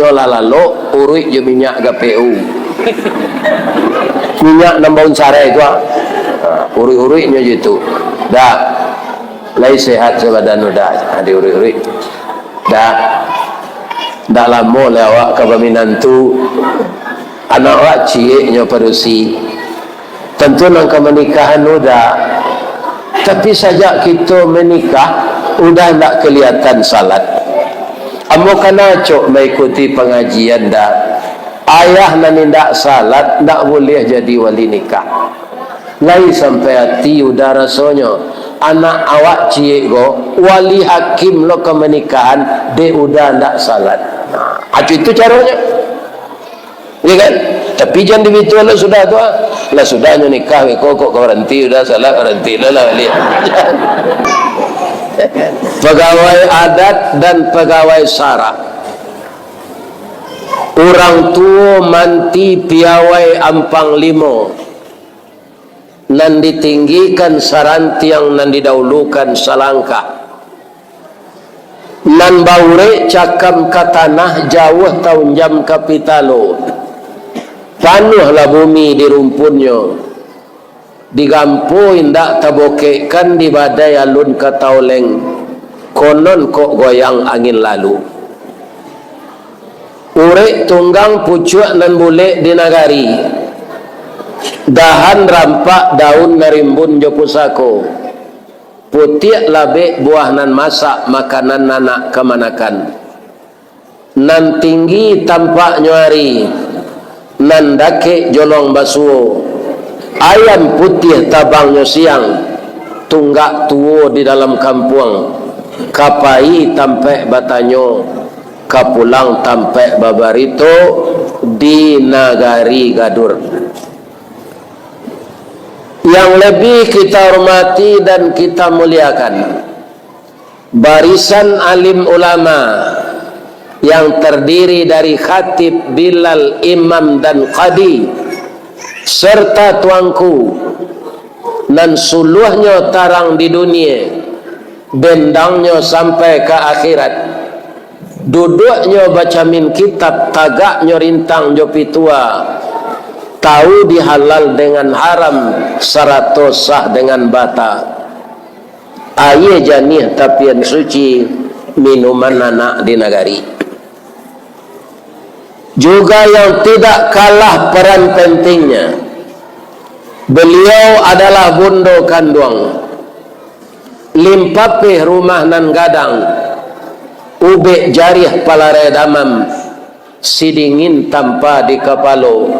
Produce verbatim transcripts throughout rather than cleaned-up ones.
Nyo lah lalok, uruik jo minyak G P U. Minyak nan baun sarai tu, ah. Ha, uruik-uruiknyo jo itu. Dah. Lai sehat sabadan udah. Ha, diuruik-uruik. Dah. Dah lamo lai awak ka baminantu. Anak awak ciek nyo padusi. Tantu nan ka manikahan udah. Tapi sajak kito manikah, udah ndak kelihatan salat. Ambo kana acok maikuti pangajian dah. Ayah nan indak salat, ndak buliah jadi wali nikah. Lai sampai ati udah rasonyo. Anak awak ciek ko, wali hakim lo ka manikahan, dek udah ndak salat. Nah, acu itu caronyo. Ya kan? Tapi jan dibitu lah sudah tu, ah. Lah sudah nyo nikah, beko kok ka baranti, udah salat baranti, lah, lah baliak. Pegawai adat dan pegawai sara. Urang tuo manti piawai ampang limo. Nan ditinggikan sarantiang, nan didahulukan salangkah. Nan baurek cakam ka tanah, jauah taunjam ka pitalo. Panuahlah bumi di rumpunnyo. Digampo indak tabokekkan, di badai alun ka taoleng. Konon kok goyang angin lalu. Urek tunggang pucuak nan bulek di nagari, dahan rampak daun nan rimbun jo pusako, putiak labek buah nan masak makanan anak kamanakan, nan tinggi tampaknyo ari, nan dakek jolong basuo, ayam putiah tabangnyo siang, tunggak tuo di dalam kampuang, ka pai tampaik batanyo, ka pulang tampaik babarito di nagari Gadur. Yang lebih kita hormati dan kita muliakan, barisan alim ulama yang terdiri dari khatib, bilal, imam, dan qadi, serta tuanku, nan suluahnyo tarang di dunia, bendangnyo sampai ka akhirat. Duduaknyo bacamin kitab, tagaknyo rintang jo pitua, tahu dihalal dengan haram, sarato sah dengan bata. Aia janiah tapian suci, minuman anak di nagari. Juga yang tidak kalah peran pentingnya, beliau adalah bundo kanduang. Limpapeh rumah nan gadang, ubek jariah palarai damam, sidingin tampa di kapalo,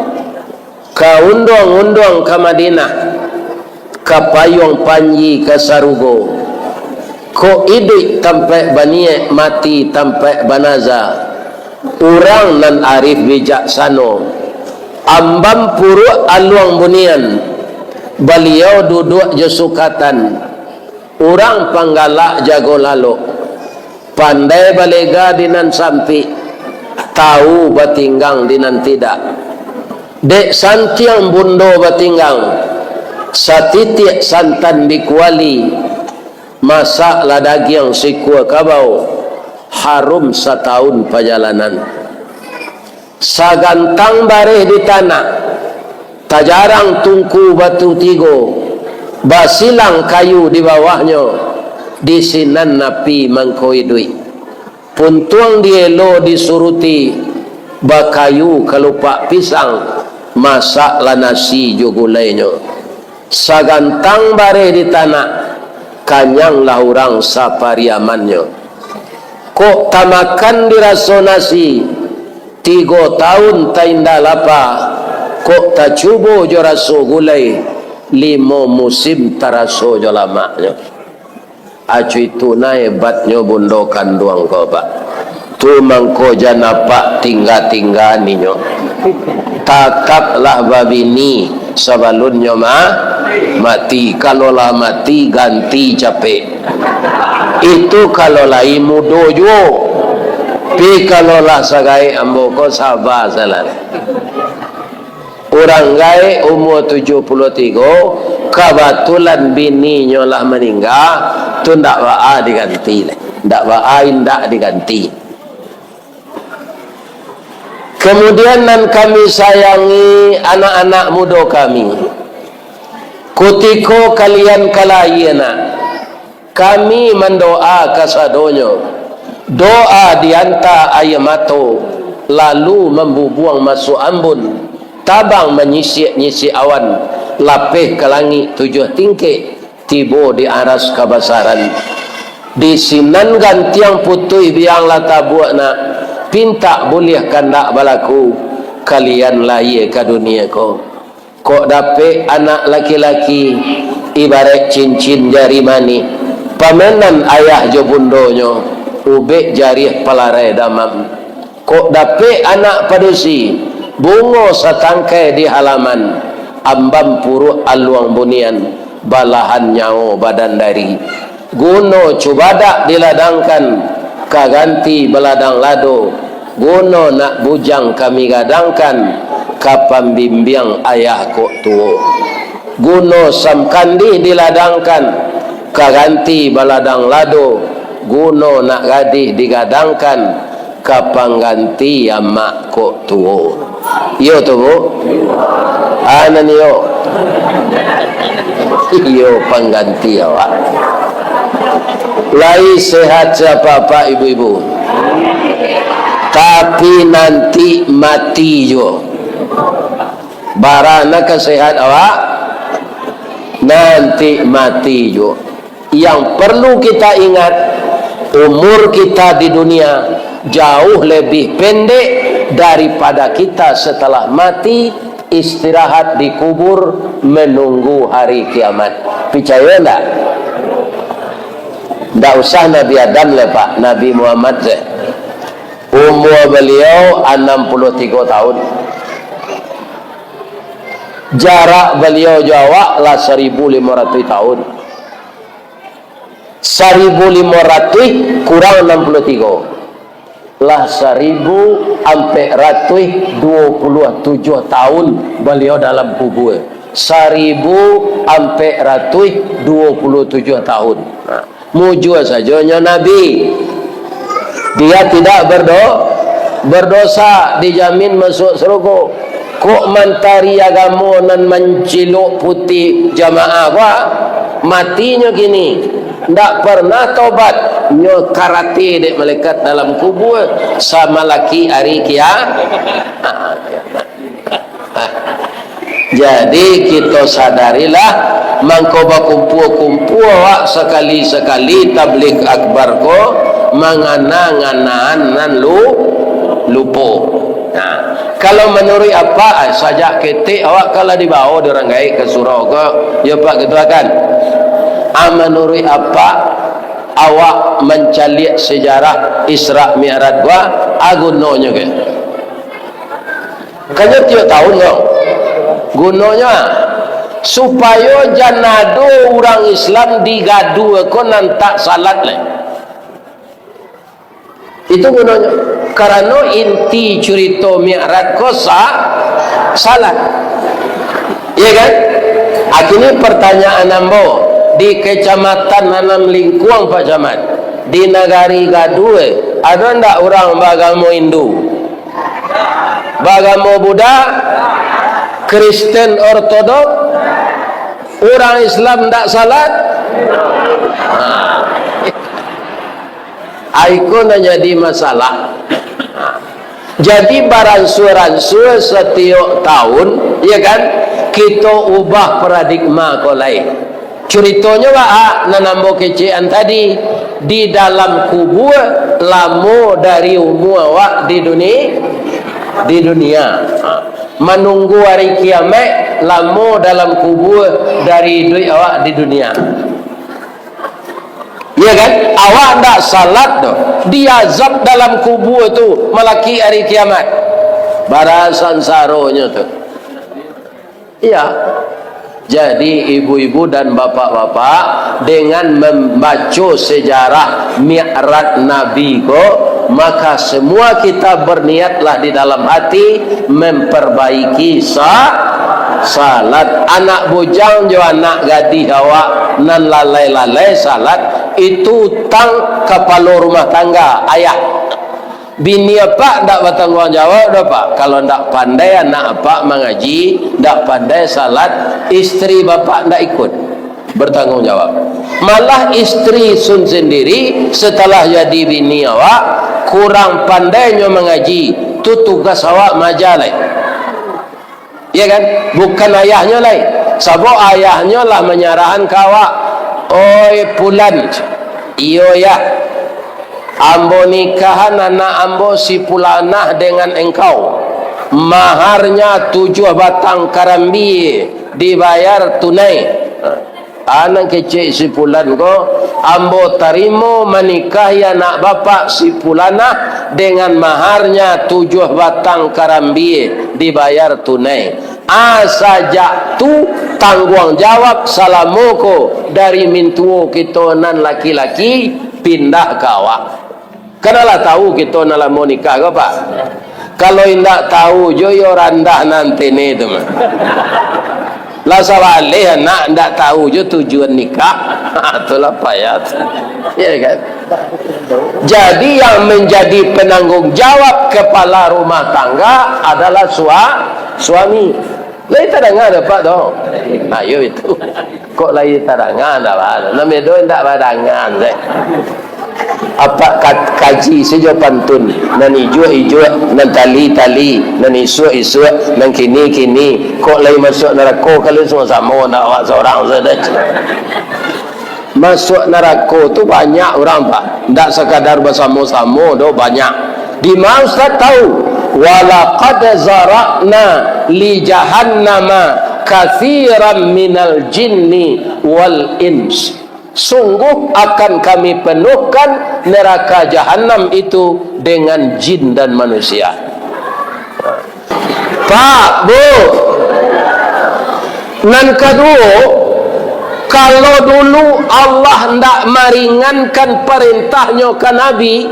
ka unduang-unduang ka Madinah, ka payuang panji ka sarugo, kok iduik tampaik baniaik, mati tampaik banaza, urang nan arif bijaksano, ambam puruak aluang bunian, baliau duduak jo sukatan, urang panggalak jago lalok, pandai balega di nan sampik, tahu batinggang di nan tidak. Dek santiang bundo batinggang, satitiak santan di kuali, masaklah dagiang sikua kabau, harum satahun pajalanan. Sagantang bareh di tanak, tajarang tungku batu tigo, basilang kayu di bawahnyo, di sinan api mangko iduik. Puntuang dielo disuruti, bakayu kalupak pisang, masaklah nasi jo gulainyo. Sagantang bareh di tanak, kanyanglah urang sapariamannyo. Kok tamakan di raso nasi, tigo taun tainda lapa, kok tacubo jo raso gulai, limo musim taraso jo lamaknyo. Acu itu nah hebatnyo bundo kanduang ko, Pak. Tu mangko jan apak tingga-tingga ninyo. Tataplah babini sabalunnyo ma-, mati. Kalau lah mati, ganti capek. Itu kalau lai mudo juo. Pi kalau lah sagaek ambo ko, saba salah. Urang gaek umua tujuah puluah tigo, kabatulan bininyo lah maningga, tu ndak baa diganti lai. Ndak baa indak diganti. Kamudian, nan kami sayangi, anak-anak mudo kami, kutiko kalian ka lahia nak, kami mandoa kasadonyo, doa dianta aia mato, lalu mambubuang masuak ambun, tabang manyisiak-nyisiak awan, lapeh ka langik tujuah tingkek, tibo di aras kabasaran. Di sinan gantiang putuih biang lah tabuak nak, pintak buliah kandak balaku, kalian lahia ka dunia ko. Kok dapek anak laki-laki, ibaraik cincin jari manih, pamenan ayah jo bundonyo, ubek jariah palarai damam. Kok dapek anak padusi, bungo satangkai di halaman, ambam puruak aluang bunian, balahan nyawo badan dari. Guno cubadak diladangkan, ka ganti baladang lado, guno nak bujang kami gadangkan, ka pambimbiang ayah kok tuo. Guno samkandih diladangkan, ka ganti baladang lado, guno nak gadih digadangkan, ka pangganti amak kok tuo. Iyo tu, Bu? Ah, nan iyo. Iyo, pangganti awak. Lai sehat sapak-apak ibu-ibu. Tapi nanti mati juo. Bara nan ka sehat awak, nanti mati juo. Yang perlu kita ingat, umur kita di dunia jauh lebih pendek daripada kita setelah mati, istirahat di kubur, menunggu hari kiamat. Picayo ndak? Ndak usah Nabi Adam lah, Pak. Nabi Muhammad saja. Umur beliau anam puluh tigo tahun. Jarak beliau jo awak lah saribu limo ratuih tahun. Saribu limo ratuih kurang anam puluh tigo. Lah saribu ampek ratuih duo puluah tujuah tahun baliau dalam kubua. Saribu ampek ratuih duo puluah tujuah tahun. Nah, mujua sajo nyo Nabi. Dia tidak berdo-, berdosa, dijamin masuk surga. Kok mantari agamo nan mancilok putih jamaah ko, mati nyo kini. Ndak pernah tobat, nyo karate dek malaikat dalam kubua, samalaki ari kia-, jadi, kito sadarilah, mangko bakumpua-kumpua awak sakali-sakali tabligh akbar ko, mangana-nganaan nan lu-, lupo. Nah, kalau manuruik apak, ah, sajak ketek awak kan lah dibawo di urang gaek ka surau ko, yo Pak Ketua kan? Ah, manuruik apak, awak mancaliak sejarah Isra Mi'raj ko, ah, gunonyo ke? Kanyo tiok tahun ko. Gunonyo, ah, supayo jan ado urang Islam di Gadua ko nan tak salat lai. Itu gunonyo. Karano inti curito Mi'raj ko sa-, salat. Iya kan? Ah, kini pertanyaan ambo, di Kecamatan Anam Lingkuang, Pak Camat, di nagari Gadua, ado ndak urang baagamo Hindu? Baagamo Buddha, Kristen Ortodok, urang Islam ndak salat? Nah. Ai ko nan jadi masalah. Nah. Jadi, baransua-ransua satiok tahun, ya kan, kito ubah paradigma ko lai. Curitonyo baa, nan ambo kecekan tadi, di dalam kubua lamo dari umua awak di duni-, di dunia. Ha. Manunggu ari kiamaik lamo dalam kubua dari iduik awak di dunia. Iya kan? Awak ndak salat doh, diazab dalam kubua tu malaki ari kiamaik. Bara sansaronyo tu. Iya. Jadi, ibu-ibu dan bapak-bapak, dengan mambaco sejarah Mi'raj Nabi ko, maka semua kita berniatlah di dalam hati memperbaiki sa-, salat. Anak bujang jo anak gadih awak nan lalai-lalai salat, itu utang kapalo rumah tangga, ayah. Bini apak ndak batangguang jawab doh, Pak. Kalau ndak pandai anak apak mangaji, ndak pandai salat, istri bapak ndak ikut bertanggung jawab. Malah istri sun sendiri, setelah jadi bini awak, kurang pandainyo mangaji, tu tugas awak maaja lai. Ya kan? Bukan ayahnyo lai. Sabab ayahnyo lah manyarahan ka awak. "Oi Pulan, iyo yah, ambo nikahan anak ambo si Pulanah dengan engkau. Maharnya tujuah batang karambie, dibayar tunai." Ah, nan kecek si Pulan ko, "Ambo tarimo manikahi anak bapak si Pulanah dengan maharnya tujuah batang karambie dibayar tunai. Ah, sajak tu tangguang jawab salamo ko dari mintuo kito nan laki-laki pindah ka awak." Kan lah tahu kito nan lamo nikah ko, Pak. Kalau indak tahu jo, yo randah nan tene tu mah. Lah sabaleh anak indak tahu jo tujuan nikah. Itulah payah. Ya kan? Jadi yang menjadi penanggung jawab kepala rumah tangga adalah sua-, suami. Lai tadanga dek apak tu? Ayo itu. Kok lai tadanga ndak ba-, nan bedo indak badangan deh. Apak ka-, kaji sajo pantun, nan ijuak-ijuak, nan tali-tali, nan isuak-isuak, nan kini-kini. Kok lai masuak narako, kalau samo-samo ndak awak surang sajo. Masuak narako tu banyak urang, Pak. Ndak sakadar basamo-samo doh, banyak. Dima Ustaz tahu? "Walaqad zara'na li jahannama katsiran minal jinni wal ins." Sungguh akan Kami penuhkan neraka Jahanam itu dengan jin dan manusia. Pak, Bu, nan kaduo, kalau dulu Allah ndak maringankan parentah-Nyo ka Nabi,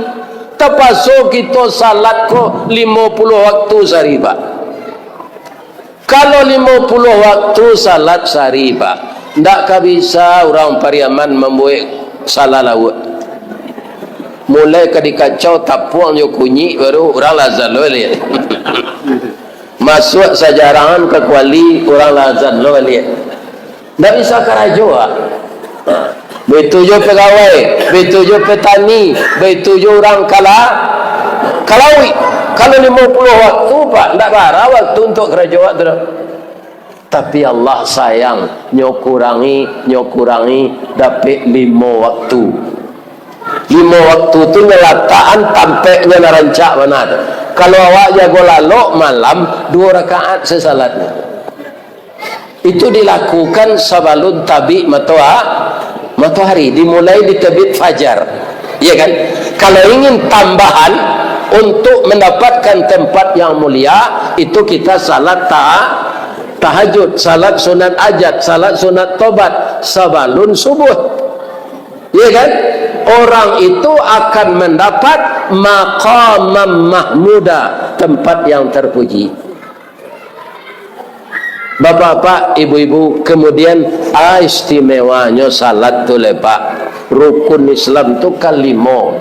tapaso kito salat ko limo puluah waktu sahari, Pak. Kalau limo puluah waktu salat sahari, Pak, ndak ka bisa urang Pariaman mambuek salah lauak. Mulai ka dikacau tapuang jo kunyik, baru urang lah azan lo baliak. Masuak sajarahan ka kuali, urang lah azan lo baliak. Ndak bisa karajo, ah. Baitu jo pagawai, baitu jo patani, baitu jo urang kala-, kalauik. Kalau limo puluah waktu, Pak, ndak bara waktu untuak karajo awak tu doh. Tapi Allah sayang, nyo kurangi, nyo kurangi, dapek limo waktu. Limo waktu tu nyo latakan tampeknyo nan rancak bana tu. Kalau awak jago lalok malam, duo rakaat sajo salatnyo. Itu dilakukan sabalun tabik matoa-, matoari, dimulai di tebit fajar. Ya kan? Kalau ingin tambahan untuk mendapatkan tempat yang mulia, itu kita salat ta-, tahajud, salat sunat ajat, salat sunat tobat sabalun subuh. Ya kan? Orang itu akan mendapat maqamam mahmuda, tempat yang terpuji. Bapak-bapak, ibu-ibu, kemudian, ah, istimewanyo salat tu leh, Pak. Rukun Islam tu kan limo.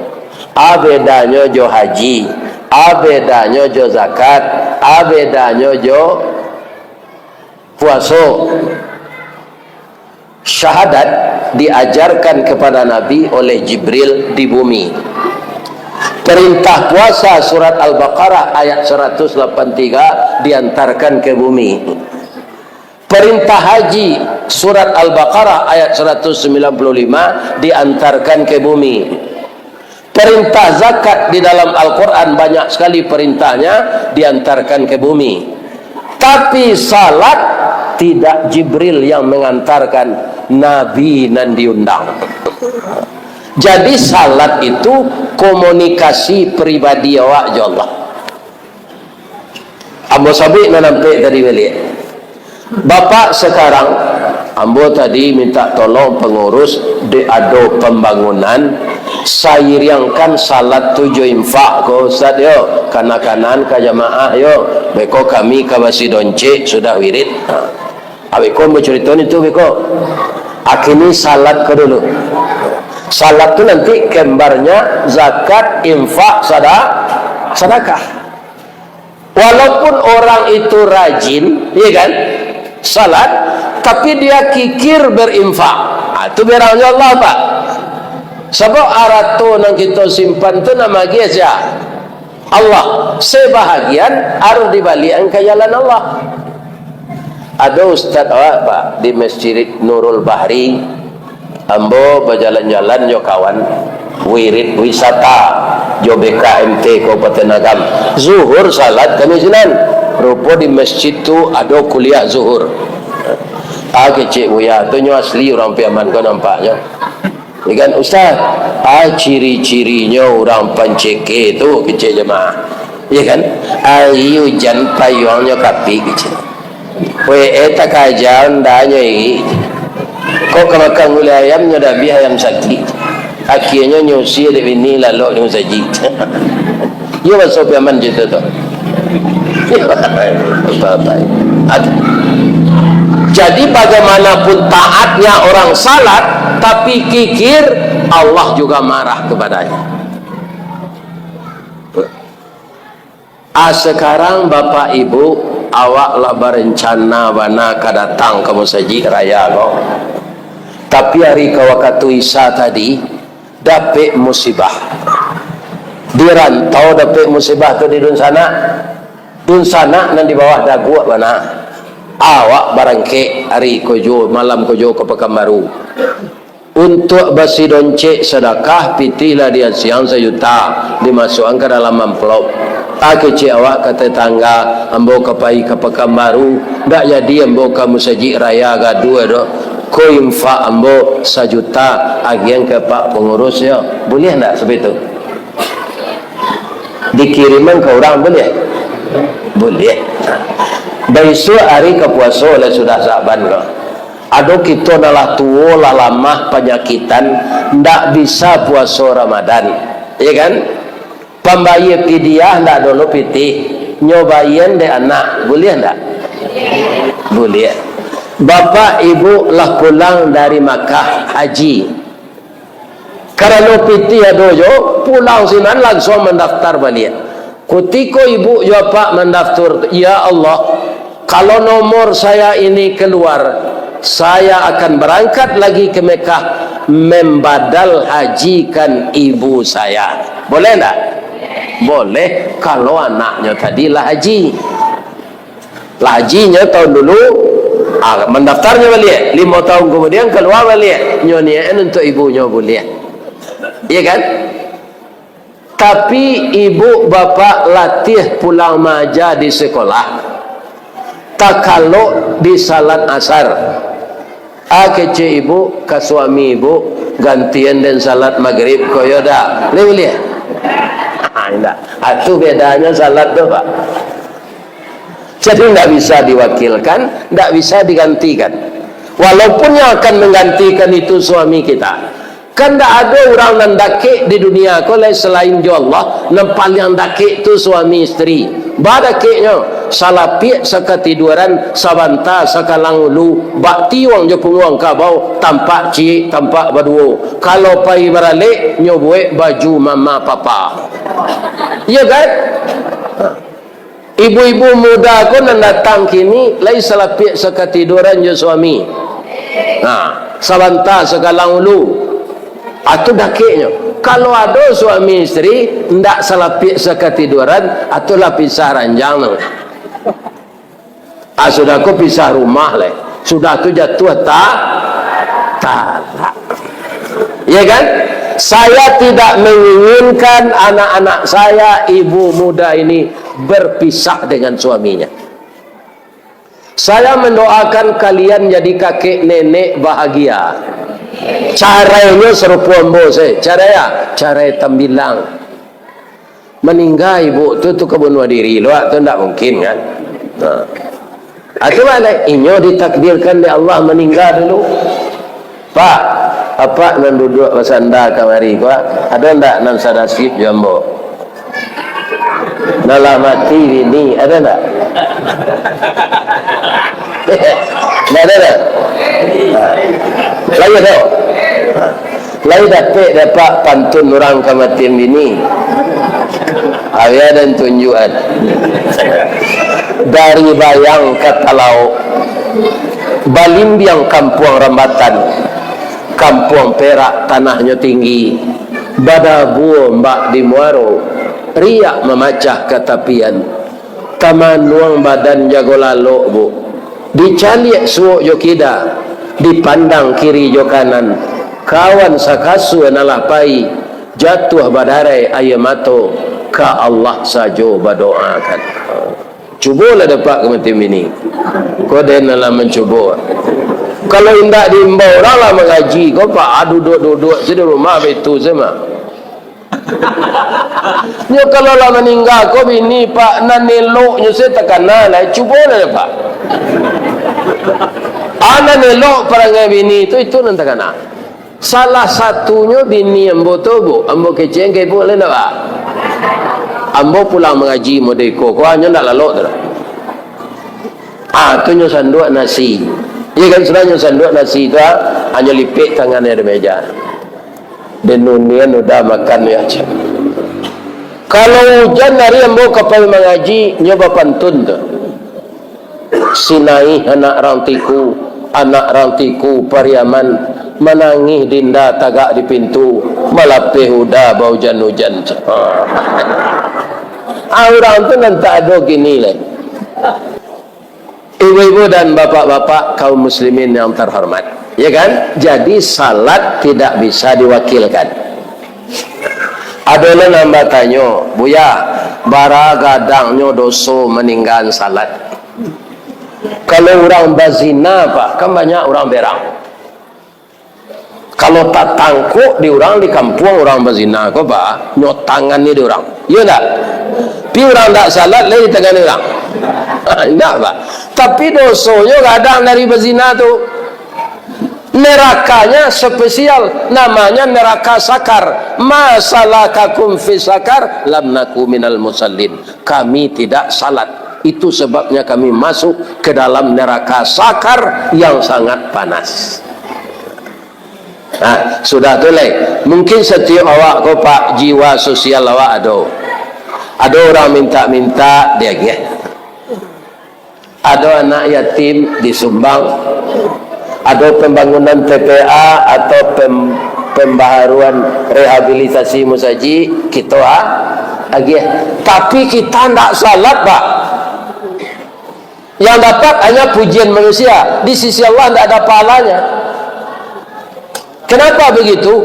Ah, bedanyo jo haji, ah, bedanyo jo zakat, ah, bedanyo jo puaso. Syahadat diajarkan kepada Nabi oleh Jibril di bumi. Perintah puasa surat Al-Baqarah ayat seratus lapan tiga diantarkan ke bumi. Perintah haji surat Al-Baqarah ayat seratus sembilan puluh lima diantarkan ke bumi. Perintah zakat di dalam Al-Quran banyak sekali perintahnya diantarkan ke bumi. Tapi salat tidak Jibril yang mengantarkan, Nabi nan diundang. Jadi salat itu komunikasi pribadi awak jo Allah. Ambo sabuik nan ampek tadi baliak. Bapak, sekarang ambo tadi minta tolong pengurus, dek ado pambangunan, sairiangkan salat tu jo infak ko, Ustaz, yo. Kanakanan ka jamaah, yo. Beko kami ka basi doncek sudah wirid. Ha. Abih ko bacurito ni tu, beko. Akini salat ko dulu. Salat tu nanti kembarnya zakat, infak, sada-, Sadakah. Walaupun orang itu rajin, ya kan, salat, tapi dia kikir berinfak. Ah, itu berangnya Allah, Pak. Sabab arato nan kita simpan tu nan magiah sia? Allah. Sebahagian harus dibaliakan ke jalan Allah. Ado ustaz awak, Pak, di Masjid Nurul Bahri, ambo bajalan-jalan jo kawan, wirid wisata jo B K M T Kabupaten Agam. Zuhur salat kami sinan. Rupo di masjid tu ado kuliah zuhur. Ah, kecek Buya tu nyo asli urang Piaman ko nampaknyo. Ya kan, Ustaz? Ah, ciri-cirinyo urang panceke tu, kecek jamaah. Ya kan? Ari ujan payuangnyo kapik, kecek. Wee, takaja ndak nyo iri. Kok ka makan gulai ayam, nyo dabiah ayam sakik. Akhianyo nyo usia dek bini lalok di musajik. Iyo, baso Piaman cerita tu. Jadi, bagaimanapun taatnya orang salat, tapi kikir, Allah juga marah kepadanya. Ah, sekarang, Bapak Ibu, awak lah berencana bana ka datang ka musajik raya ko. Tapi, ari ka wakatu Isya tadi, dapek musibah. Di rantau dapek musibah tu di dunsanak. Dunsanak nan di bawah daguak bana. Awak barangkek ari ko juo, malam ko juo ka Pakanbaru. Untuak basi doncek sadakah, pitih lah diasiang sajuta, dimasuakan ka dalam amplop. Ah, kecek awak ka tetangga, ambo ka pai ka Pakanbaru, ndak jadi ambo ka musajik raya gaduah doh. Ko infak ambo sajuta, agiahan ka pak pangurus yo. Buliah ndak saperti tu? Dikiriman ka urang buliah? Buliah. Baisuak ari ka puaso lah sudah Sa'ban ko. Ado kito nan lah tuo, lah lamah, panyakitan, ndak bisa puaso Ramadan. Iya kan? Pambayia pidiah ndak dolo pitih, nyo baian dek anak, buliah ndak? Buliah. Bapak ibu lah pulang dari Makkah haji. Karano pitih ado jo, pulang sinan langsuang mandaftar baliak. Kutiko ibu jo apak mandaftar, "Ya Allah, kalau nomor saya ini keluar, saya akan berangkat lagi ke Mekah membadal hajikan ibu saya." Boleh ndak? Boleh, kalau anaknyo tadi lah haji. Lah hajinyo tahun dulu, ah, mandaftarnyo baliak. Limo tahun kamudian, kalua baliak. Nyo niaik untuak ibunyo buliah. Iya kan? Tapi, ibu bapak latiah pulang maaja di sekolah, takalok di salat asar. Ah, kecek ibu ka suami ibu, "Gantian den salat magrib ko yo dak?" Lai buliah? Ah, indak. Ah, tu bedanyo salat tu, Pak. Jadi, ndak bisa diwakilkan, ndak bisa digantikan. Walaupun yang akan menggantikan itu suami kita. Kan ndak ado urang nan dakek di dunia ko lai salain jo Allah, nan paliang dakek tu suami isteri. Badakeknyo, salapiak sakatiduaran, sabanta sakalang ulu, bak tiuang jo punguang kabau, tampak ciek, tampak baduo. Kalau pai baralek, nyo buek baju mama papa. Iya kan? Ibu-ibu muda ko nan datang kini, lai salapiak sakatiduaran jo suami. Nah, sabanta sakalang ulu. Ah, tu dakeknyo. Kalau ado suami isteri, ndak salapiak sakatiduaran, ah, tu lah pisah ranjang tu. Ah, sudah ko pisah rumah leh. Sudah tu jatuah ta-, talak. Ya kan? Saya tidak menginginkan anak-anak saya, ibu muda ini, berpisah dengan suaminya. Saya mendoakan kalian jadi kakek nenek bahagia. Carainyo sarupo ambo se. Carai a? Carai tambilang. Maningga ibu tu, tu ka bunuah diri lo, tu ndak mungkin kan? Ha. Atau baliak, inyo ditakdirkan dek Allah maningga dulu. Pak, apak nan duduak basanda kamari ko, ado ndak nan sanasib jo ambo? Nan lah mati bini, ado ndak? Ndak ado ndak? Ha. Lai ado? Ha. Lai dapek dek apak pantun urang kamatian bini? Awia dan tunjuan. Dari Bayang ka Talaok, balimbiang Kampuang Rambatan, Kampuang Perak tanahnyo tinggi, badabua ombak di muaro, riak mamacah ka tapian. Tamanuang badan jago lalok, Bu. Dicaliak suok jo kida, dipandang kiri jo kanan. Kawan sakasua nan lah pai, jatuah badarai aia mato, ka Allah sajo badoakan. Cubolah dapek kamatian bini. Ko den nan lah mancubo. Kalau indak diimbau urang lah mangaji, ko Pak, ah, duduak-duduak se di rumah, baitu se mah. Nyo kalau lah maningga ko bini, Pak, nan eloknyo se takana lai. Cubolah, Pak. Ah, nan elok parangai bini tu, itu nan takana. Salah satunyo bini ambo tu, Bu. Ambo kecek ka ibu lai ndak, Pak? Ambo pulang mangaji model iko, ko hanyo ndak lalok tu doh. Ah, tu nyo sanduak nasi. Iyo kan, sudah nyo sanduak nasi tu, ah, hanyo lipek tangannyo di meja. Den ninian udah makan yo, cek. Kalau ujan ari ambo ka pai mangaji, nyo bapantun tu. Sinaih anak rantiku, anak rantiku Pariaman, manangih dinda tagak di pintu, malapeh udah baujan-ujan, cek. Ah, urang tu nan tak ado kini lai. Ibu-ibu dan bapak-bapak kaum muslimin yang terhormat, ya kan? Jadi salat tidak bisa diwakilkan. Ado lo nan batanyo, "Buya, bara gadangnyo doso maninggaan salat?" Kalau urang bazina, Pak, kan banyak urang berang. Kalau tatangkok di urang di kampuang urang bazina ko, Pak, nyo tangani di urang. Iyo ndak? Pi urang ndak salat lai ditangani urang. Indak, Pak. Tapi dosonyo gadang dari bazina tu. Nerakanya spesial, namanya neraka sakar. "Ma salakakum fi sakar?" "Lam naku minal musallin." Kami tidak salat. Itu sebabnya kami masuk ke dalam neraka sakar yang sangat panas. Nah, sudah tu lai. Mungkin setiap awak ko, Pak, jiwa sosial awak ado. Ado urang minta-minta, diagiah. Ado anak yatim, disumbang. Ado pembangunan T P A atau pem-, pembaharuan rehabilitasi musajik, kito, ah, agiah. Tapi kita ndak salat, Pak. Yang dapat hanya pujian manusia, di sisi Allah ndak ada pahalanya. Kenapa begitu?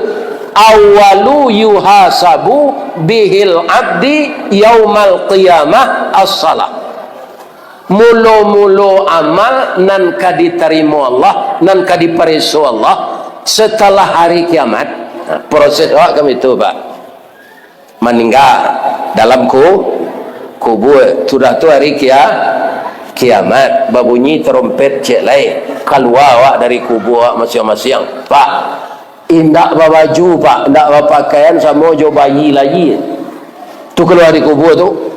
"Awwalu yuhasabu bihil abdi yaumal qiyamah as-salah." Mulo-mulo amal nan ka ditarimo Allah, nan ka dipareso Allah setelah hari kiamat. Nah, proses awak kan itu, Pak. Maningga dalam ku-, kubua. Sudah tu hari kia-, kiamat, babunyi tarompet cek lai. Kalua awak dari kubua awak masiang-masiang. Pak, indak babaju, Pak, indak bapakaian, samo jo bayi lai. Tu kalua dari kubua tu.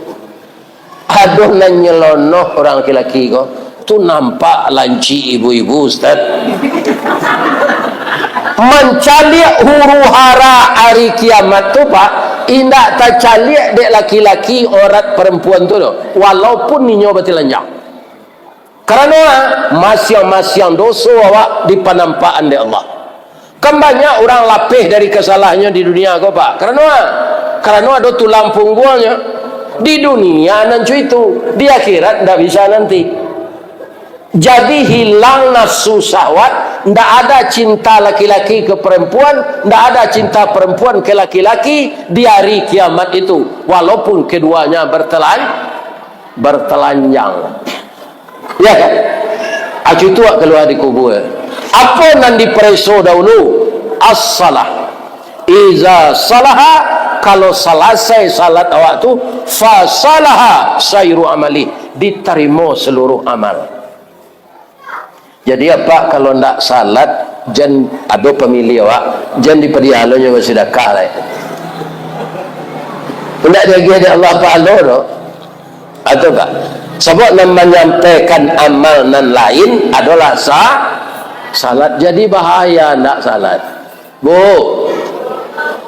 Ado nan nyelonoh urang laki-laki ko. Tu nampak lancik ibu-ibu, Ustaz. Mancaliak huru-hara ari kiamat tu, Pak, indak tacaliak dek laki-laki, orat, parampuan tu doh, walaupun inyo batilanjang. Karano, ah, masiang-masiang doso awak dipanampakan dek Allah. Kan banyak urang lapeh dari kasalahannyo di dunia ko, Pak. Karano, ah, karano ado tulang pungguangnyo. Di dunia nan cuitu, di akhirat ndak bisa nanti. Jadi, hilang nafsu syahwat, ndak ada cinta laki-laki ke perempuan, ndak ada cinta perempuan ke laki-laki di hari kiamat itu, walaupun keduanya bertelan-, bertelanjang. Ya kan? Acu tu kalua di kubua. Apo nan dipareso dahulu? As-salah. Iza salaha, kalau salasai salat awak tu, fa salaha sairu amali, ditarimo saluruh amal. Jadi, apak kalau ndak salat, jan ado pamilih awak, jan dipadialonyo basidakah lai. Indak diagiah dek Allah pahalo doh. Atau tak? Sabab nan manyampaikan amal nan lain adolah sa-, salat. Jadi bahaya ndak salat. Bu,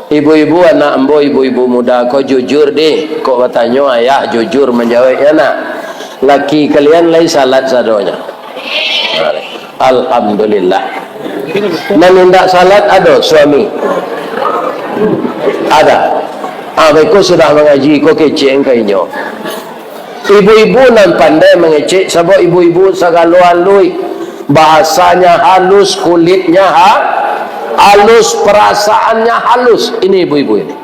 Ibu-ibu, anak ambo, ibu-ibu muda ko jujur deh. Kok batanyo ayah, jujur manjawaiknyo nak. Laki kalian lai salat sadonyo? Alhamdulillah. Nan indak salat ado suami? Ada. Ah, beko sudah mangaji ko kecek ka inyo. Ibu-ibu nan pandai mangecek, sabab ibu-ibu sagalo aluih. Bahasanya halus, kulitnya ha-, halus, perasaannya halus. Ini ibu-ibu ini.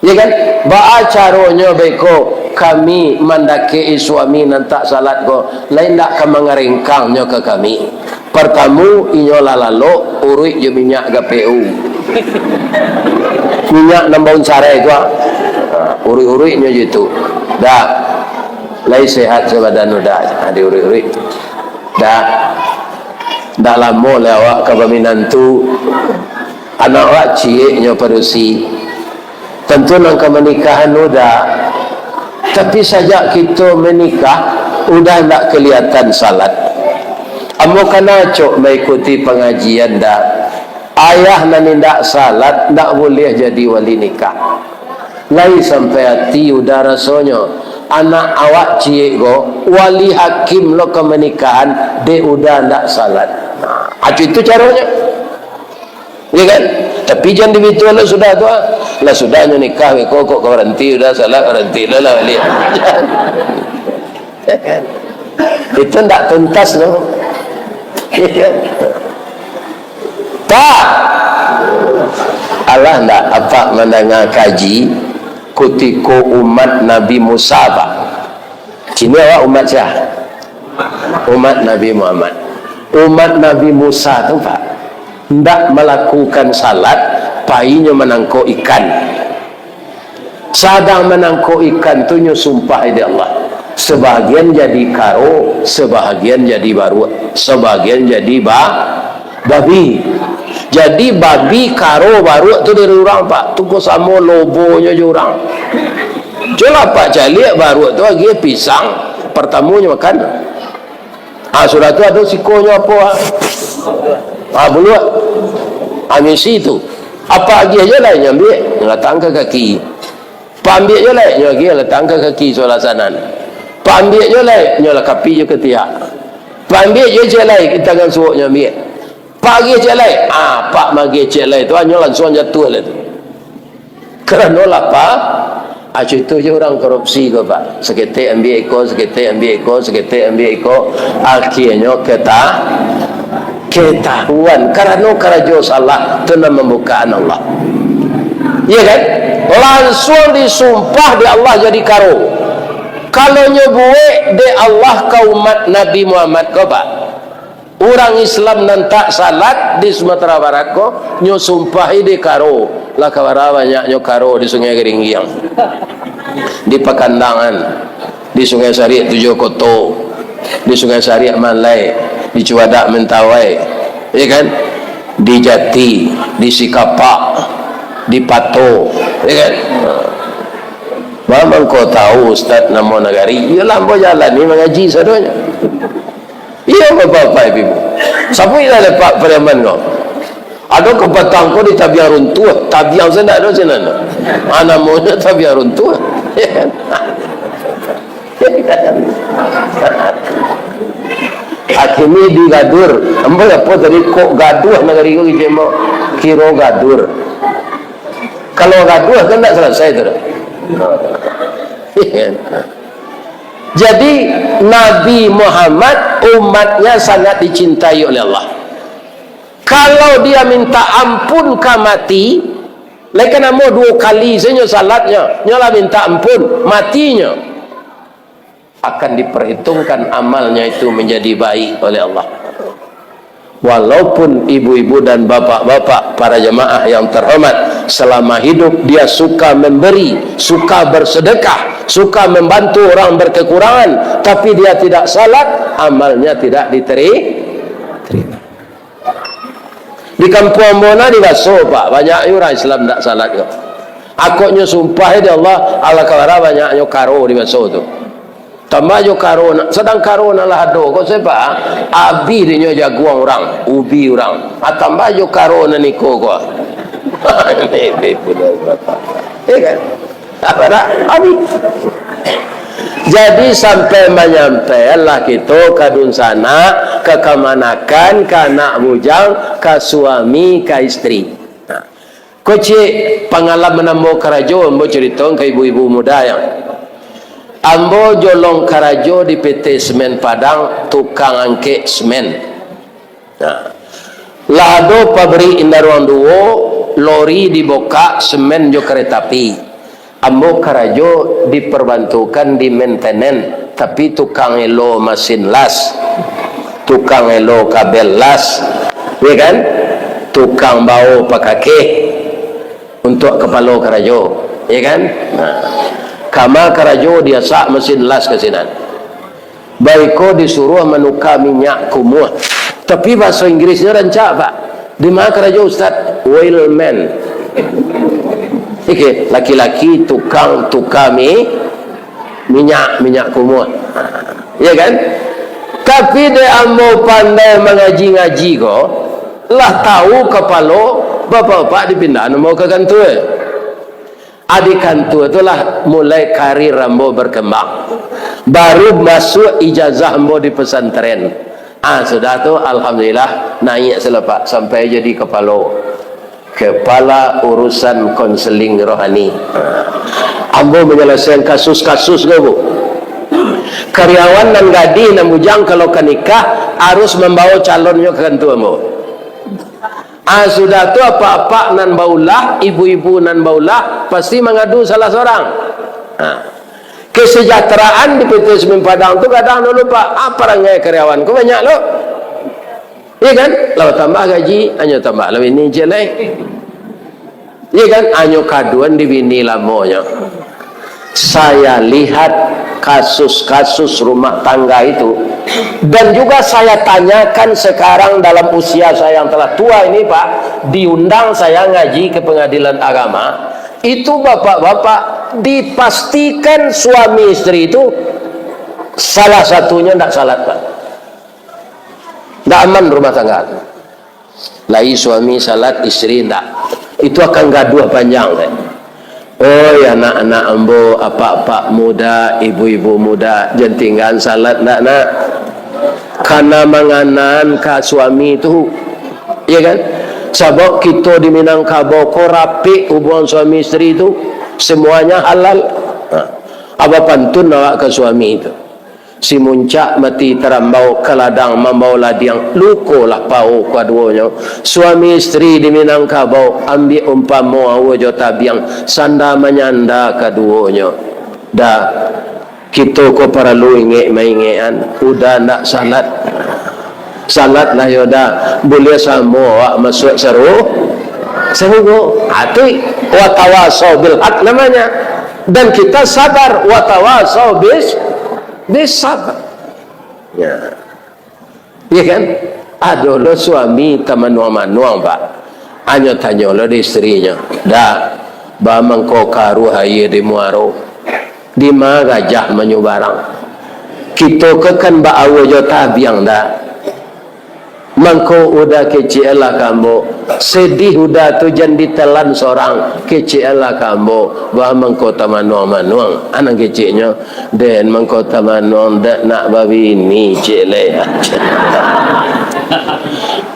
Ya kan? Baa caronyo beko kami mandakek-i suami nan tak salat ko, lain dak ka mangarengkangnyo ka kami. Partamo, inyo lah lalok, uruik jo minyak G P U. Minyak nan baun sarai tu, ah. Ha, uruik-uruiknyo jo itu. Dah. Lai sehat sabadan udah, ha, diuruik-uruik. Dah. Dah lamo lai awak ka baminantu. Anak awak cieknyo padusi. Tantu nan ka manikahan Uda. Tapi sajak kito manikah, Uda ndak kelihatan salat. Ambo kan acok maikuti pangajian, Da. Ayah nan indak salat ndak buliah jadi wali nikah. Lai sampai ati Uda rasonyo, anak awak ciek ko, wali hakim lo ka manikahan, dek Uda ndak salat. Nah, acok itu caronyo. Ya kan? Tapi jan dibitu lah sudah tu, ah. Lah sudahnyo nikah, beko kok ka baranti, udah salat, baranti lah, lah baliak. Ya kan? Itu ndak tuntas, no. Ya kan? Tak. Alah ndak apak mandanga kaji kutiko umat Nabi Musa, Pak? Kini awak umat sia? Umat Nabi Muhammad. Umat Nabi Musa tu, Pak, ndak malakukan salat, painyo manangkok ikan. Sadang manangkok ikan tu, nyo sumpah di Allah. Sabahagian jadi karo, sabahagian jadi baruak, sabagian jadi ba-, babi. Jadi, babi, karo, baruak tu dari urang, Pak. Tu ko samo lobonyo jo urang. Cubolah Apak caliak, baruak tu agiah pisang, partamonyo makan. Ah, sudah tu ado sikonyo apo, ah? Ah, buluak. Ah, misi tu. Apak agiah juo lai, nyo ambiak, nyo latakkan ka kaki. Apak ambiak juo lai, nyo agiah latakkan ka kaki sabalah sanan. Apak ambiak juo lai, nyo lakapi jo katiak. Apak ambiak juo ciek lai, di tangan suok nyo ambiak. Apak agiah ciek lai. Ah, Apak maagiah ciek lai tu, nyo lansuang jatuah lai tu. Karano lapa, ah, contoh jo urang korupsi ko, Pak. Saketek ambiak iko, saketek ambiak iko, saketek ambiak iko. Akhianyo keta-, ketahuan. Karano karajo salah, tu nan mambukaan Allah. Iya kan? Lansuang disumpah dek Allah jadi karo. Kalau nyo buek dek Allah ka umat Nabi Muhammad ko, Pak. Urang Islam nan tak salat di Sumatera Barat ko, nyo sumpahi di karo. Lah ka bara banyaknyo karo di Sungai Geringgiang, di Pakandangan, di Sungai Sariak Tujuah Koto, di Sungai Sariak Malai, di Cuadak Mentawai, ya kan? Di Jati, di Sikapak, di Pato, ya kan? Mamang ko tahu, Ustaz, namo nagari? Iyolah, ambo jalani mangaji sadonyo. Iyo, Bapak-bapak, Ibu-ibu. Sabuiklah dek Pak Pariaman ko. Ado kapatang ko di Tabiang Runtuah. Tabiang sajo ndak ado sinan. Ah, namonyo Tabiang Runtuah. Akhirnyo digadur. Ambo apo tadi, kok gaduah nagari ko kecek ambo? Kiro gadur. Kalau gaduah kan ndak salasai tu dah. Jadi, Nabi Muhammad, umatnya sangat dicintai oleh Allah. Kalau dia minta ampun ka mati, lai ka namo duo kali sajo salatnyo, nyo lah minta ampun, matinyo. Akan diperhitungkan amalnya itu menjadi baik oleh Allah. Walaupun ibu-ibu dan bapak-bapak, para jamaah yang terhormat, selama hidup dia suka memberi, suka bersedekah, suka membantu orang berkekurangan, tapi dia tidak salat, amalnya tidak diteri-, terima. Di kampuang ambo nah di Baso, Pak, banyak urang Islam ndak salat ko. Akoknyo sumpah di Allah, alah ka bara banyaknyo karo di Baso tu. Tambah jo karo nan, sadang karo nan lah ado ko, sia, Pak? Abih dinyo jaguang urang, ubi urang. Ah, tambah jo karo nan iko ko. Ini ibu-ibu dari bapak. Ya kan? Apa dah? Habis. Jadi, sampai manyampailah kito ka dunsanak, ka kamanakan, ka anak bujang, ka suami, ka isteri. Nah, ko ciek pangalaman ambo karajo, ambo carito ka ibu-ibu muda yang ambo jolong karajo di P T Semen Padang, tukang angkek semen. Nah, lah ado pabrik Indaruang duo, lori dibokak, semen jo kareta api. Ambo karajo diperbantukan di maintenance, tapi tukang elo masin las, tukang elo kabel las, ya kan? Tukang bao pakakeh untuak kapalo karajo, ya kan? Nah, kama karajo diasak masin las ka sinan. Baiko disuruah manuka minyak kumuah. Tapi bahaso Inggrisnyo rancak, Pak. Di ma karajo, Ustaz? Oilman. Oke, laki-laki tukang tuka mi-, minyak, minyak kumuah. Ya kan? Tapi dek ambo pandai mangaji-ngaji ko, lah tahu kapalo bapak-bapak dipindahan ambo ka kantua. Di kantua tu lah mulai karir ambo berkembang. Baru masuk ijazah ambo di pesantren. Ah, sudah tu, alhamdulillah, naik selepak sampai jadi kepala, kepala urusan konseling rohani. Ah, ambo menyelesaikan kasus-kasus ko, Bu. Karyawan nan gadih, nan bujang, kalau ka nikah, harus mambawa calonnyo ka kantua ambo. Ah, sudah tu, apak-apak nan baulah, ibu-ibu nan baulah, pasti mangadu salah sorang. Ah. Kesejahteraan di P T Semen Padang tu gadang dulu, Pak. Ah, parangai karyawan ko banyak lo. Iya kan? Lah tambah gaji, hanyo tambah lah bini ciek lai. Iya kan? Hanyo kaduan di bini lamonyo. Saya lihat kasus-kasus rumah tangga itu, dan juga saya tanyakan sekarang dalam usia saya yang telah tua ini, Pak, diundang saya ngaji ke pengadilan agama, itu bapak-bapak dipastikan suami istri itu salah satunya ndak salat, Pak. Ndak aman rumah tangga. Lai suami salat, istri ndak. Itu akan gaduah panjang, kan? Oi, anak-anak ambo, apak-apak muda, ibu-ibu muda, jan tinggaan salat ndak, nak? Kana manganaan ka suami tu, ya kan? Sabab kito di Minangkabau ko rapek hubungan suami istri tu, semuanya halal. Ha. Aba pantun awak ka suami tu. Si muncak mati tarambau, ka ladang mambao ladiang, lukolah pao kaduonyo. Suami istri di Minangkabau, ambiak umpamo aua jo tabiang, sanda manyanda kaduonyo. Da, kito ko paralu ingek maingekan, uda ndak salat. Salatlah yo da, buliah samo awak masuak saru-, sarugo. Ha, tu watawasau bil haq namanya. Dan kita sabar, watawasau bis, bisabar. Ya. Iya kan? Ado lo suami tamanuang-manuang, Pak. Anyo tanyo lo di istrinyo, "Dak, ba mangko karuah aia di muaro? Di ma gajah manyubarang? Kito ko kan baaua jo tabiang, dak? Mangko uda kecek lah ka ambo. Sedih uda tu jan ditelan sorang, kecek lah ka ambo. Ba mangko tamanuang-manuang." Anang keceknyo, "Den mangko tamanuang dak nak babini, cek leh."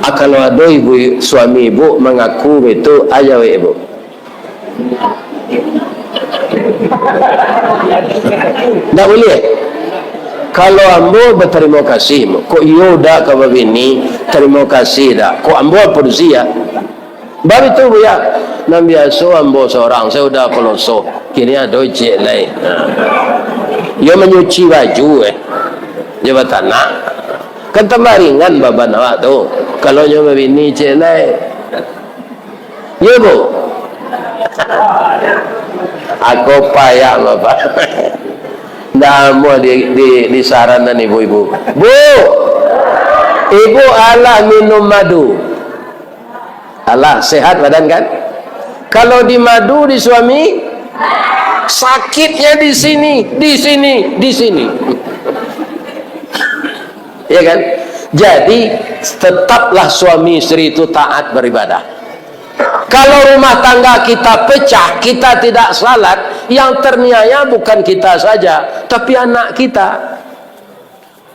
Ah, kalau ado ibu, suami ibu mangaku betu, aja wek ibu. Ndak buliah. Kalau ambo batarimo kasih, kok iyo dak ka babini, tarimo kasih dak? Kok ambo apo dusia? Baitu, Buya. Nan biaso ambo sorang, sayo uda poloso. Kini ado cek lai. Ha. Iyo manyuci baju, eh. Iyo batanak. Kan tambah ringan baban awak tu. Kalau nyo babini cek lai. Iyo, Bu. Ako payah, Bapak. Ndak amuah di, di, disarankan ibu-ibu. Bu! Ibu alah minum madu. Alah, sehat badan kan? Kalau dimadu di suami, sakitnya di sini, di sini, di sini. Ya kan? Jadi, tetaplah suami istri itu taat beribadah. Kalau rumah tangga kita pecah, kita tidak salat, yang terniaya bukan kita saja, tapi anak kita.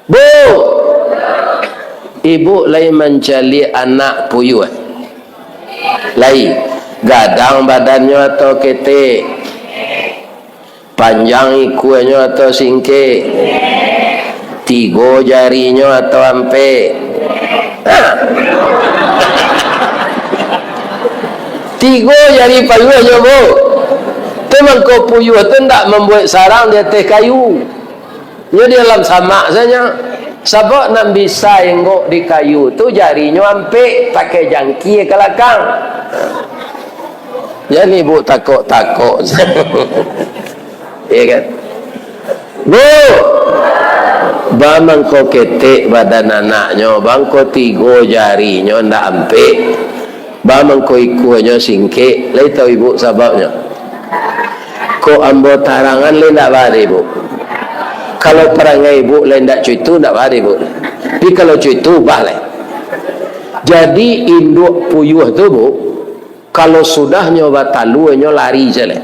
Bu, ibu lai mancaliak anak puyuah? Lai, gadang badannyo atau ketek? Panjang ikuanyo atau singkek? Tigo jarinyo atau ampek? Ha. Tigo jari payuahnyo, Bu. Tu mangko puyuah tu ndak mambuek sarang di ateh kayu. Nyo di dalam samak sajo. Sabab nan bisa inggok di kayu tu jarinyo ampek, pakai jangkia ka lakang. Jan ibu takok-takok. Iya kan? Bu, ba mangko ketek badan anaknyo, ba mangko tigo jarinyo ndak ampek, ba mangko ikuanyo singkek, lai tahu ibu sababnyo? Kok ambo tarangan lai ndak baa ibu. Kalau parangai ibu lai ndak cuitu, ndak baa ibu. Tapi kalau cuitu, bah lai. Jadi induak puyuah tu, Bu, kalau sudahnyo batalua, nyo lari se lai.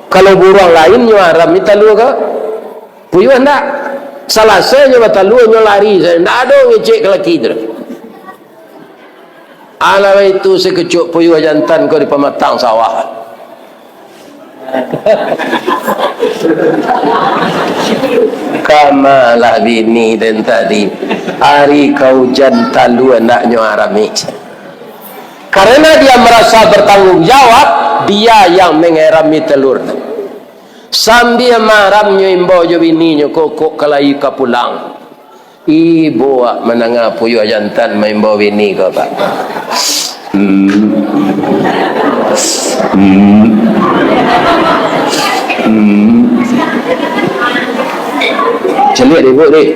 Kalau buruang lain nyo arami talua ka puyuah, ndak. Salasainyo batalua, nyo lari se, ndak ado ngecek ka laki tu. Alah itu sakecuak puyuah jantan ko di pamatang sawah. Kamalah bini den tadi, ari ka ujan talua ndak nyo arami. Karena dia merasa bertanggung jawab, dia yang mengerami telur. Sambia maramnyo imbau jo bininyo, "Kok, kok ka lai ka pulang?" Ibo wak mandanga puyuah jantan maimbau bini ko, Pak. Hmm. Hmm. Hmm. Caliak deh, Bu, deh.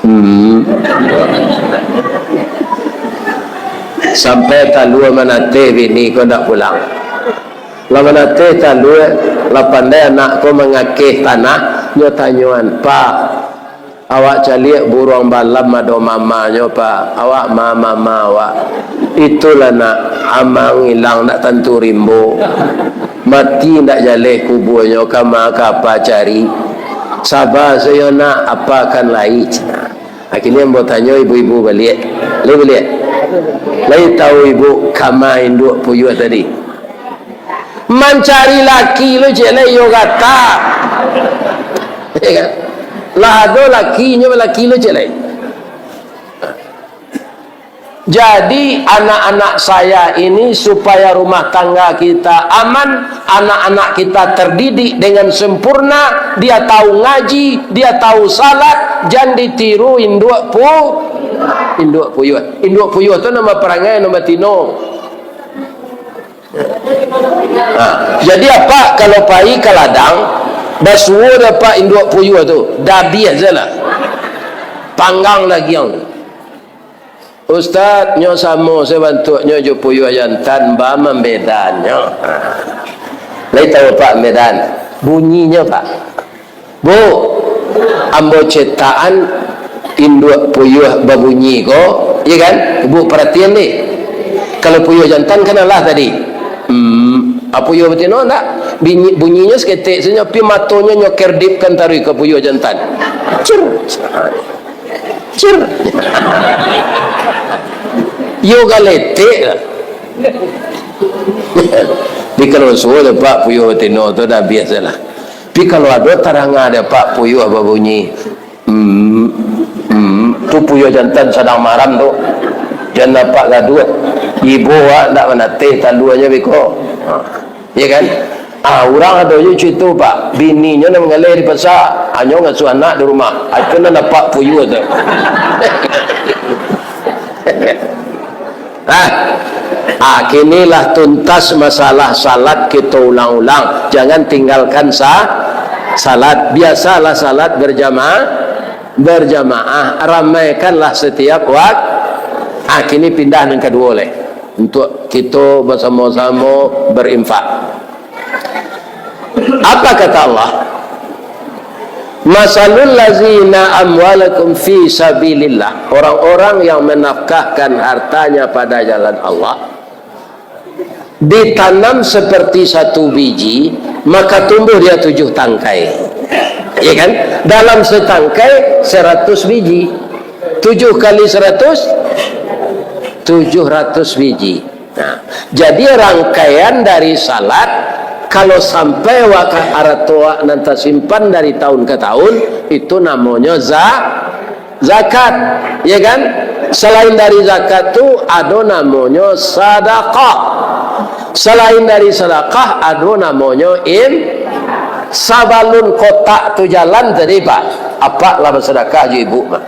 Hmm. Sampai talua manateh bini ko ndak pulang. Lah manateh talua, lah pandai anak ko mangakeh tanah, nyo tanyoan, "Pak, awak caliak buruang balam ado mamanyo, Pak? Awak ma mama awak?" "Itulah, Nak, amang ilang ndak tantu rimbo. Mati ndak jaleh kubuanyo, ka ma ka apa cari. Saba sajo, Nak, apa kan lai." Akhirnyo ambo tanyo ibu-ibu baliak. Lai baliak? Lai tahu ibu kama induak puyuah tadi? Mancari laki lo cek lai, iyo gata. Ya kan? Lah ado lakinyo, laki lo cek lai. Jadi, anak-anak saya ini, supaya rumah tangga kita aman, anak-anak kita terdidik dengan sempurna, dia tahu ngaji, dia tahu salat, jan ditiru induak pu-, induak puyuah. Induak puyuah tu namo parangai, namo tino. Ha, jadi apak kalau pai ka ladang, basuo dek apak induak puyuah tu, dabiah se lah. Panggang dagiang tu. "Ustaz, nyo samo se bantuaknyo jo puyuah jantan, ba mambedanyo?" Ha. Lai tahu apak mambedaan? Bunyinyo, Pak. Bu, ambo cetakan induak puyuah babunyi ko, iya kan? Ibu paratian deh. Kalau puyuah jantan kan alah tadi. Hmm, a puyuah batino ndak? Bunyi, bunyinyo saketek sajo, tapi matonyo nyo kerdipkan taruih ka puyuah jantan. Cir. Cir. Iyo galetek lah. Tapi kalau suo dek apak puyuah batino tu dah biasalah. Tapi kalau ado taranga dek apak puyuah babunyi, hmm, hmm, tu puyuah jantan sadang maram tu. Jan apak gaduah. Ibo awak ndak manateh taluanyo beko. Ha. Ya kan? Ah, urang ado juo cuito, Pak. Bininyo nan manggaleh di pasa, anyo ngasuah anak di rumah. Ah, itu nan apak puyuah tu. Ah, ah, kini lah tuntas masalah salat kito ulang-ulang. Jangan tinggalkan sa-, salat. Biasalah salat berjamaah, berjamaah. Ramaikanlah setiap wak-, ah, kini pindah nan kaduo lai. Untuk kito basamo-samo berinfak. Apa kata Allah? "Masalul lazina amwalakum fi sabilillah." Orang-orang yang menafkahkan hartanya pada jalan Allah, Ditanam seperti satu biji, maka tumbuh dia tujuh tangkai. Ya kan? Dalam setangkai seratus biji. Tujuh kali seratus, tujuh ratus biji. Nah, jadi rangkaian dari salat, kalau sampai wak arato wak nan tasimpan dari tahun ke tahun, itu namonyo za-, zakat, ya kan? Selain dari zakat tu, ado namonyo sadakah. Selain dari sadakah, ado namonyo in-, sabalun kotak tu jalan tadi, Pak, apak lah basadakah jo ibu mah.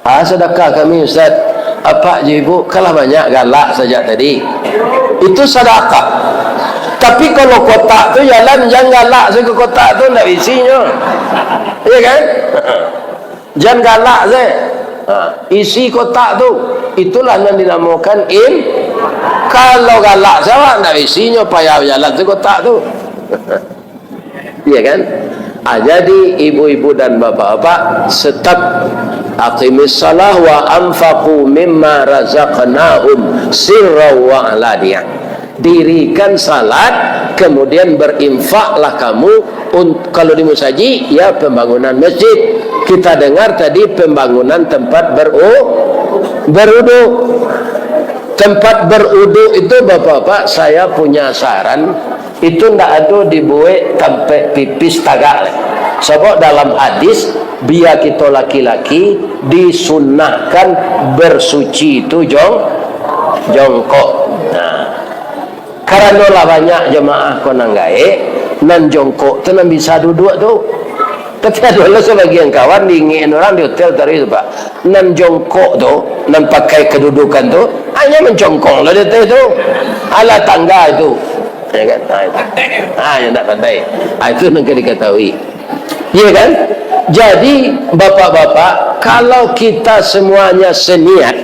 Ah, sadakah kami, Ustaz. Apak jo ibu, kalah banyak galak sajak tadi. Itu sadakah. Tapi kalau kotak tu jalan, jan galak se ka kotak tu, ndak isinyo. Iya kan? Jan galak se. Ha, isi kotak tu. Itulah nan dinamokan in-, kalau galak se awak, ndak isinyo, payah jalan se kotak tu. Iya kan? Ah, jadi ibu-ibu dan bapak-bapak, tetap aqimis salah wa anfaqu mimma razaqnahum sirran wa alaniah. Dirikan salat, kemudian berinfaklah kamu. Un-, kalau di musajik, ya, pembangunan masjid. Kita dengar tadi pembangunan tempat beru-, berudu. Tempat berudu itu, bapak-bapak, saya punya saran, itu ndak ado dibuek tampek pipis tagak lai. Sabab dalam hadis, bia kito laki-laki disunahkan bersuci itu jong-, jongkok. Nah, karano lah banyak jamaah ko nan gaek, nan jongkok tu nan bisa duduak tu. Tapi ado lah sabagian kawan diingek urang di hotel tadi tu, Pak. Nan jongkok tu, nan pakai kedudukan tu, hanyo mancongkong lah di ateh tu. Alah tangga itu. Ya kan? Ha, itu. Ha, yang tak pandai. Ha, itu nan ka diketahui. Ya kan? Jadi, bapak-bapak, kalau kita semuanya seniat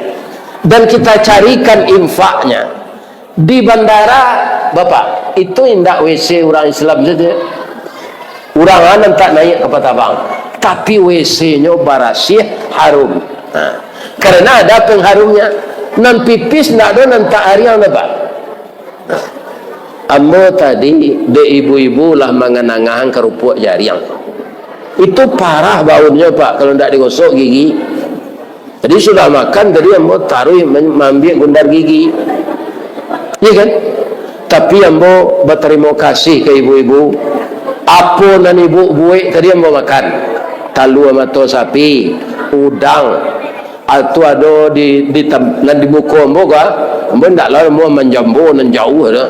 dan kita carikan infaknya, di bandara, Bapak, itu indak W C urang Islam saja. Urang nan tak naik kapal tabang. Tapi W C-nyo barasiah, harum. Nah, karena ada pengharumnya. Nan pipis ndak ado nan tak ariang, Bapak. Nah, ambo tadi, dek ibu-ibu lah manganangahan karupuak jariang. Itu parah baunnyo, Pak, kalau ndak digosok gigi. Jadi, sudah makan tadi, ambo taruih man-, maambiak gundar gigi. Iya kan? Tapi ambo batarimo kasih ka ibu-ibu. Apo nan ibu buek tadi ambo makan. Talua mato sapi, udang. Ah, tu ado di, di tam-, nan di muko ambo ka. Ambo ndak lah ambo manjambo nan jauah tu.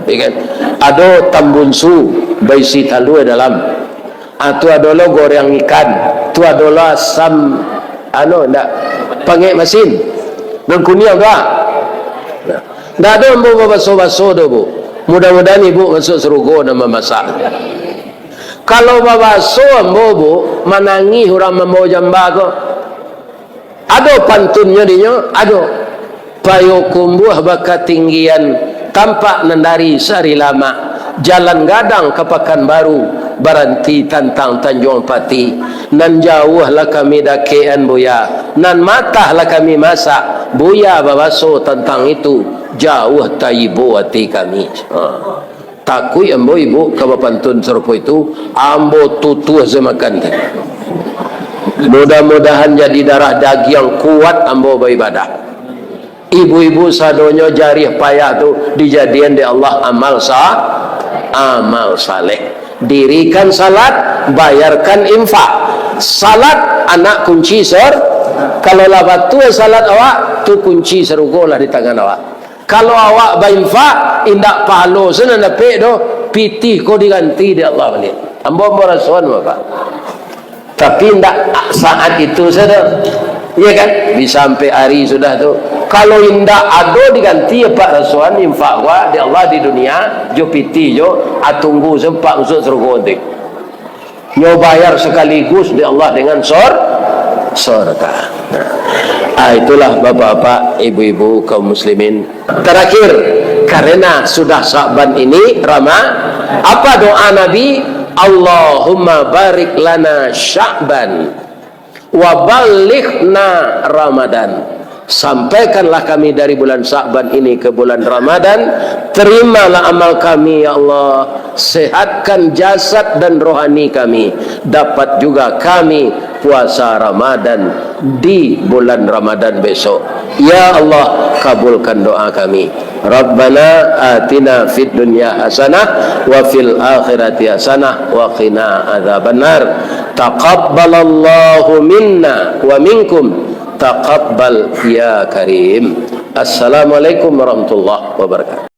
Iya kan? Ado tambunsu baisi talua dalam. Ah, tu ado lo goreng ikan, tu ado lo asam, anu, ndak, pangek masin, nan kuniang tu, ah. Nah, ndak ado ambo babaso-baso doh, Bu. Mudah-mudahan ibu masuk sarugo nan mamasak. Kalau babaso ambo, Bu, manangih urang mambao jamba ko. Ado pantunnyo dinyo? Ado. Payokumbuah bakatinggian, tampak nan dari Sarilamak, jalan gadang ka Pakanbaru, baranti tantang Tanjuang Pati. Nan jauah lah kami dakekan, Buya, nan matah lah kami masak, Buya babaso tantang itu, jauah taibo ati kami. Ha. Takuik ambo ibu ka bapantun sarupo itu, ambo tutuah se makan tu. Mudah-mudahan jadi darah dagiang kuat ambo baibadah. Ibu-ibu sadonyo jariah payah tu dijadian dek Allah amal sa-, amal saleh. Dirikan salat, bayarkan infak. Salat anak kunci sor-, kalau lah batua salat awak, tu kunci sarugo lah di tangan awak. Kalau awak bainfak, indak pahalo se nan dapek doh, pitih ko diganti dek Allah baliak. Ambo, ambo rasoan, Bapak. Tapi indak saat itu sajo. Iya kan? Bisa ampek ari sudah tu. Kalau indak ado diganti, Pak, rasoan infak awak dek Allah di dunia, jo pitih jo, ah, tunggu se Pak masuk sarugo nanti. Nyo bayar sakaligus dek Allah dengan sor-, sorga. Nah, ah, itulah bapak-bapak, ibu-ibu, kaum muslimin. Terakhir, karena sudah Sya'ban ini, Rama-, apa doa Nabi? "Allahumma barik lana Sya'ban, wa ballighna Ramadan." Sampaikanlah kami dari bulan Sya'ban ini ke bulan Ramadan. Terimalah amal kami, ya Allah. Sehatkan jasad dan rohani kami. Dapat juga kami puasa Ramadan di bulan Ramadan besok. Ya Allah, kabulkan doa kami. Rabbana atina fid dunya hasanah wa fil akhirati hasanah wa qina adzabannar. Taqabbalallahu minna wa minkum. Taqabbal ya Karim. Assalamualaikum warahmatullahi wabarakatuh.